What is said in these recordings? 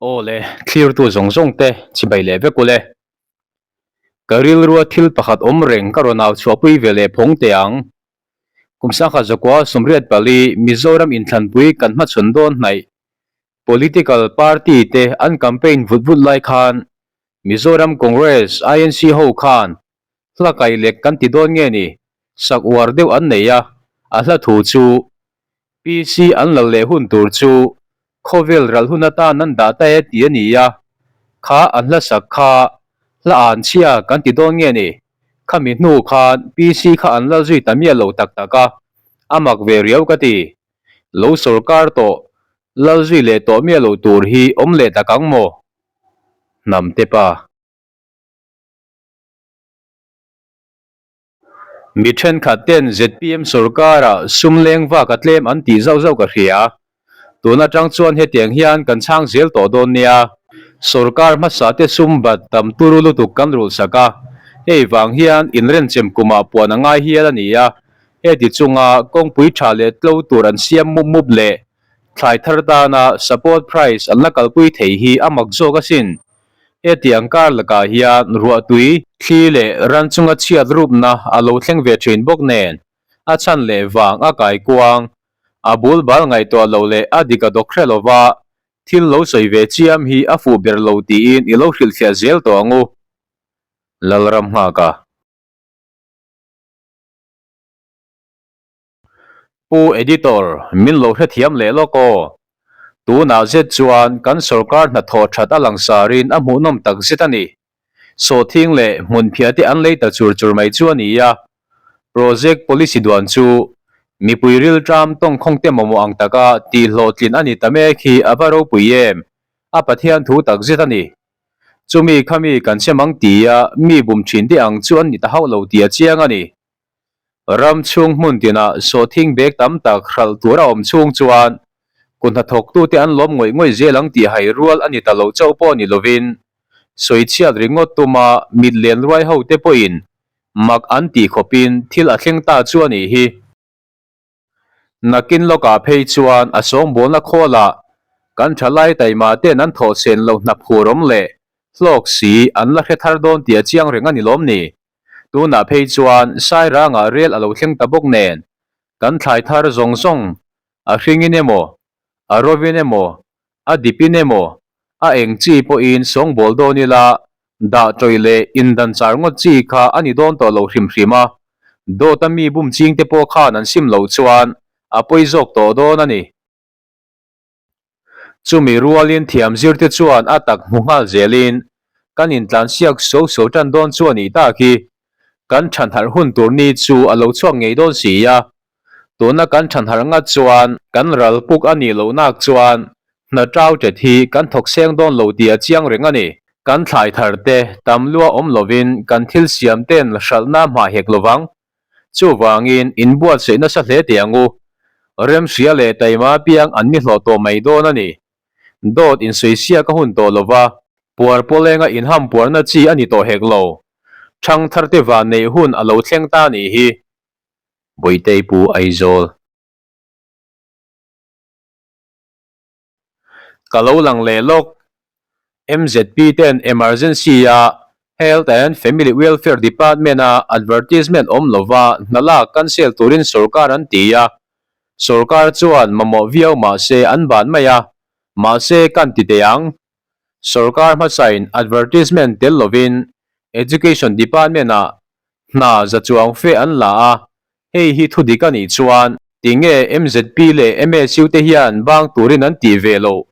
Aw le, thlirtu zawng zawng te chibai leh vek ule. Ka rilrua thil pakhat awm reng ka rawn au chhuahpui ve leh phawng teh ang. Kum sangkhat zakua 84 Mizoram inthlanpui kan hmachhawn dawn hnaih political party te an campaign vut vut lai khan Mizoram Congress INC ho khan hla kai lek kan ti dawn nge ni sak uar deuh an nei a, a hla thu chu PC an lal leh hun tur chu khawvel ral hun atan an dah ta e ti a ni a, kha an hla sak kha hla an chhia kan ti dawn nge ni? Khami hnu khan PC kha an lal zui ta miah lo tak tak a, a mak ve riau ka ti. Lo sawrkar tawh lal zui leh tawh miah lo tur hi awm leh tak ang maw? Hnamte pa. Mi thenkhat ten zpm sorkara sum leng vak a tlem an tih zauh zauh ka hria. Tun atang chuan hetiang hian kan chhang zel tawh dawn nia. Sorkar hmasa te sum bat tam turu lutuk kan rulh sak a, hei vang hian inrenchem kumah puan a ngai hial a ni a, heti chunga kawngpui tha leh tlo tur an siam mup mup leh thlai thar tana support price an la kalpui thei hi a mak zawk asin. Hetiang kar lakah hian ruahtui, thli leh ran chunga chhiat rupna a lo thleng ve thin bawk nen a chhan leh vang a kai kuang, a bul bal ngaihtuah lo leh a dik a dawk hre lova thil lo sawi ve chiam hi a fuh ber lo tiin i lo hrilhfiah zel tawh ang u. Lalram nghaka. Pu Editor, min lo hrethiam leh lawk aw. Tunah zet chuan kan sorkar hnathawh that a langsarin a hmuhnawm tak zet a ni. Sawhthing leh hmunphiah te an lei ta chur chur mai chu a ni a. Project policy duan chu mipui rilṭam tawngkhawng te mamawh ang taka tihhlawhtlin a ni ta mek hi a va ropui em? A Pathian thu tak zet a ni. Chumi khami kan che mang tia mi bum ṭhin te ang chu an ni ta hauh lo tih a chiang a ni. Ram chhung hmun tinah sawhthing bag tam tak hralh tur a awm chhung chuan kut hnathawktute an lawm ngawih ngawih zel ang tih hai rual a ni ta lo chauh pawh ni lovin sawichhiat ringawt tuma mit len ruai ho te pawhin mak an tih khawpin thil a thleng ta chu a nih hi. Nakin lawkah phei chuan a sawngbawlna khawlah kan thalai taima ten an thawhsen lo hnap hur awm leh hlawk si an la hre thar dawn tih a chiang reng a ni lawm ni? Tunah phei chuan Sairangah rel a lo thleng ta bawk nen kan thlai thar zawng zawng a hringin emaw, a rovin emaw, a dipin emaw, a eng chi pawhin sawngbawl dawn ila dah tawih leh indan char ngawt chi kha a ni dawn tawh lo hrim hrim a, dawta mi bum chingte pawh khan an sim loh chuan a pawi zawk tawh dawn a ni. Chumi rualin thiam zirte chuan a tak hmu nghal zelin kan intlansiak so so tan dawn chu a nih tak hi. Kan thanharh hun tur ni chu a lo chhuak ngei dawn si a. Tuna kan thanharh ngat chuan kan ral puk a nih loh nak chuan hna tau tet hi kan thawk seng dawn lo tih a chiang reng a ni. Kan thlai thar te tam lua awm lovin kan thil siam ten hralhna hmah hek lovang. Chuvangin inbuatsaih nasa hle teh ang u. Remhria leh taima piang an ni hlawh tawh mai dawn a ni. Dawt insawi siak a hun tawh lova, puar pawlenga inham puarna chi a ni tawh hek lo. Thangtharte van neih hun a lo thleng ta nih hi. Bawitei Pu Aizawl. Ka lo lang leh lawk. MZP ten emergency a Health and Family Welfare Department a advertisement awm lova hna lak cancel turin sorkar an ti a. Sorkar chuan mamawh viau mahse an ban mai a, mahse kan ti teh ang. Sorkar hmasain advertisement tel lovin Education Department ah hna za chuang fe an la a, hei hi thu dik a nih chuan tinge MZP leh MSU te hian bang turin an tih ve loh?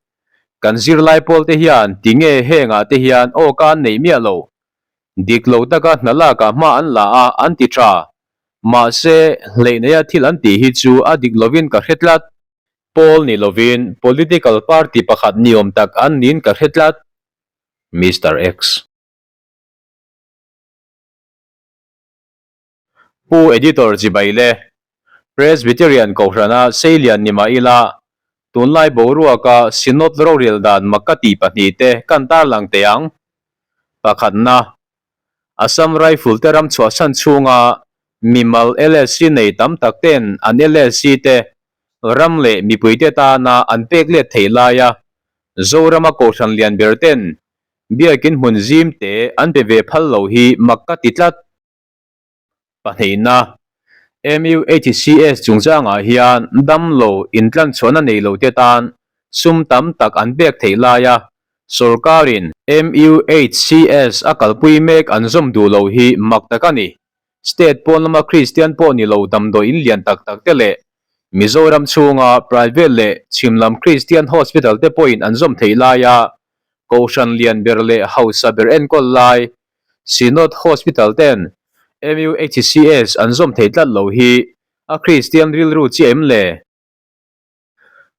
Kan zirlai pawl te hian tinge hengah te hian aw ka an neih miah lo? Dik lo taka hna lakah hma an la a, an ti tha. Mahse, hleih neia thil an tih hi chu a dik lovin ka hre tlat. Pawl ni lovin political party pakhat niawm tak an niin ka hre tlat. Mister X. Pu Editor chibai le, Presbyterian Kohhrana seilian ni mah ila, tunlai boruaka Synod rorel dan mak ka tih pahnihte kan tarlang teh ang. Pakhatna, Assam Rifle te ram chhuahsan chhunga mimal LSC nei tam tak ten an LSC te ram leh mipuite tana an pek let theih laia. Zorama Kohhran lian ber ten Biakin hmun zim te an pe ve phal lo hi mak ka ti tlat. Pahnihna, MUHCS chungchangah hian damlo intlanchhuahna nei lo te tan sum tam tak an pek theih laia sorkarin MUHCS a kalpui mek an zawm duh lo hi mak tak a ni. State pawn lama Kristian pawh ni lo damdawi in lian tak tak te leh Mizoram chhunga private leh chhim lam Kristian hospital te pawhin an zawm theih laia Kohhran lian ber leh hausa ber enkawl lai Synod Hospital ten MUHCS an zawm thei tlat lo hi a Kristian rilru chiah em le?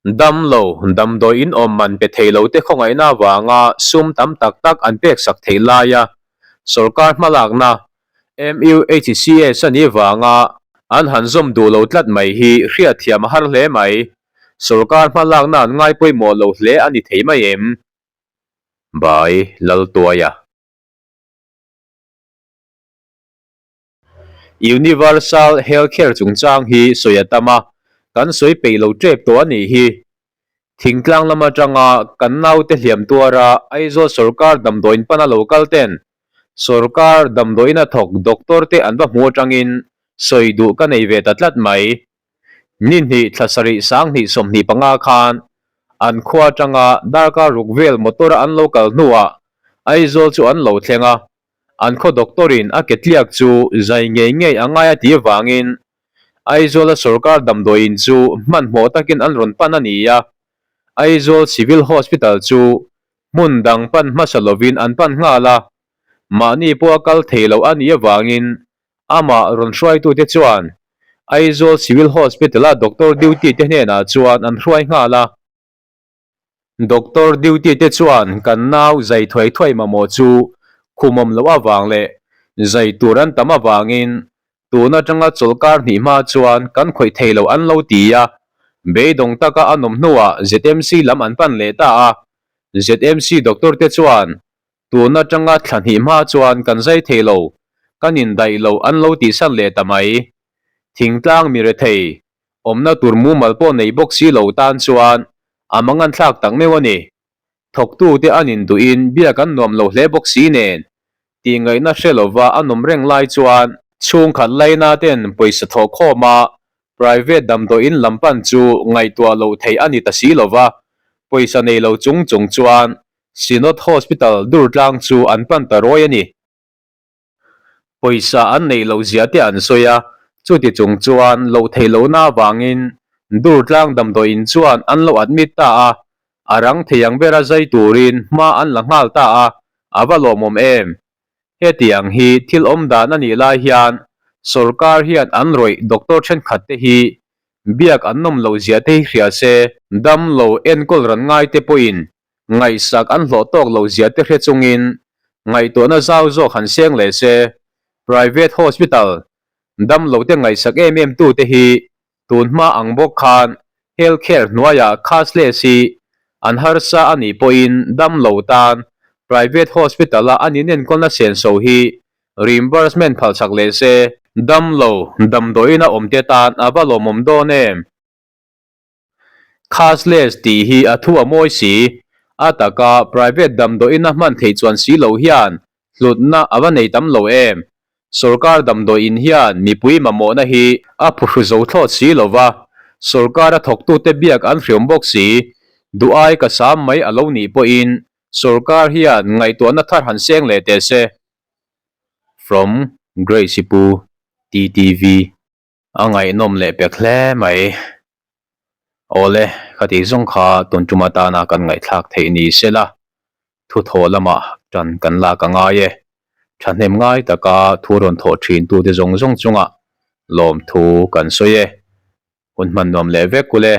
Dam lo, damdawi in awm man pe thei lo te khawngaihna avanga sum tam tak tak an pek sak theih laia sawrkar hmalakna MUHCS a nih vanga an han zawm duh lo tlat mai hi hriatthiam a har hle mai. Sawrkar hmalakna an ngai pawimawh lo hle a ni thei mai em? By Laltuaia. Universal Health Care chungchang hi sawi a tam a, kan sawi peih lo tep tawh a nih hi. Thingtlang lam atanga kan naute hliam tuara Aizawl sawrkar damdawiin pana lo kal ten sawrkar damdawiin a thawk doctor te an va hmu atangin sawi duh ka nei ve ta tlat mai. Ni hnih thla sarih 20 25 khan an khua atanga darkar ruk vel motor a an lo kal hnuah Aizawl chu an lo thleng a, an khaw doctor in a ke tliak chu zai ngei ngei a ngai a tih avangin Aizawla sawrkar damdawiin chu hmanhmawh takin an rawn pan a ni a, Aizawl Civil Hospital chu hmun dang pan hmasa lovin an pan nghal a, mahni pawh a kal thei loh a nih avangin amah rawn hruaitute chuan Aizawl Civil Hospital-a doctor duty te hnenah chuan an hruai nghal a. Doctor duty te chuan kan nau zai thuai thuai mamawh chu khumawm loh avang leh zai tur an tam avangin tun atanga chawlhkar hnih hma chuan kan khawih thei lo an lo ti a, beidawng taka a nawm hnuah ZMC lam an pan leh ta a. ZMC doctor te chuan tun atanga thla hnih hma chuan kan zai thei lo, kan indaih lo an lo tihsan leh ta mai. Thingtlang mi rethei Awmna tur mumal pawh nei bawk si lo tan chuan a mangan thlak tak meuh a ni. Thawktute an induhin biak an nuam lo hle bawk si nen, tihngaihna hre lova a nawm reng lai chuan chhungkhat laina ten pawisa thawh khawma private damdawiin lam pan chu ngaihtuah loh theih a ni ta si lova, pawisa nei lo chung chung chuan Synod Hospital Durtlang chu an pan ta rawi a ni. Pawisa an neih loh zia te an sawi a, chuti chung chuan loh theih lohna avangin Durtlang damdawiin chuan an lo admit ta a, a rang thei ang bera zai turin hma an la nghal ta a, a va lawmawm em? Hetiang hi thil awm dan a nih lai hian sawrkar hian an rawih doctor thenkhat te hi biak an nawm loh zia te hi hria se, damlo enkawl ran ngai te pawhin Ngaihsak an hlawh tawk lo zia te hre chungin ngaihtuahna zau zawk han seng leh se, private hospital damlo te ngaihsak em em tu te hi tun hma ang bawk khan health care hnuaiah cashless hi an harsa a nih pawhin damlo tan private hospital a an inenkawlna senso hi reimbursement phalchak leh se, damlo damdawiin a awm te tan a va lawmawm dawn em? Cashless tih hi a thu a mawi si. A taka private damdawiin a hman theih chuan si lo hian hlutna a va nei tam lo em? Sorkar damdawiin hian mipui mamawhna hi a phuhru zo thlawt si lo va, sorkar a thawktute biak an hriawm bawk si. Duh ai ka sam mai a lo nih pawhin sorkar hian ngaihtuahna thar han seng leh teh se. From Grace Pu TTV. A ngaihnawm leh pek hle mai. Awle, khati zawng kha tun tum atana kan ngaihthlak theih ni se la, thuthaw lamah tan kan lak a ngai e. Thahnem ngai taka thu rawn thawh thin tute zawng zawng chungah lawmthu kan sawi e. Hun hman nuam leh vek kul e.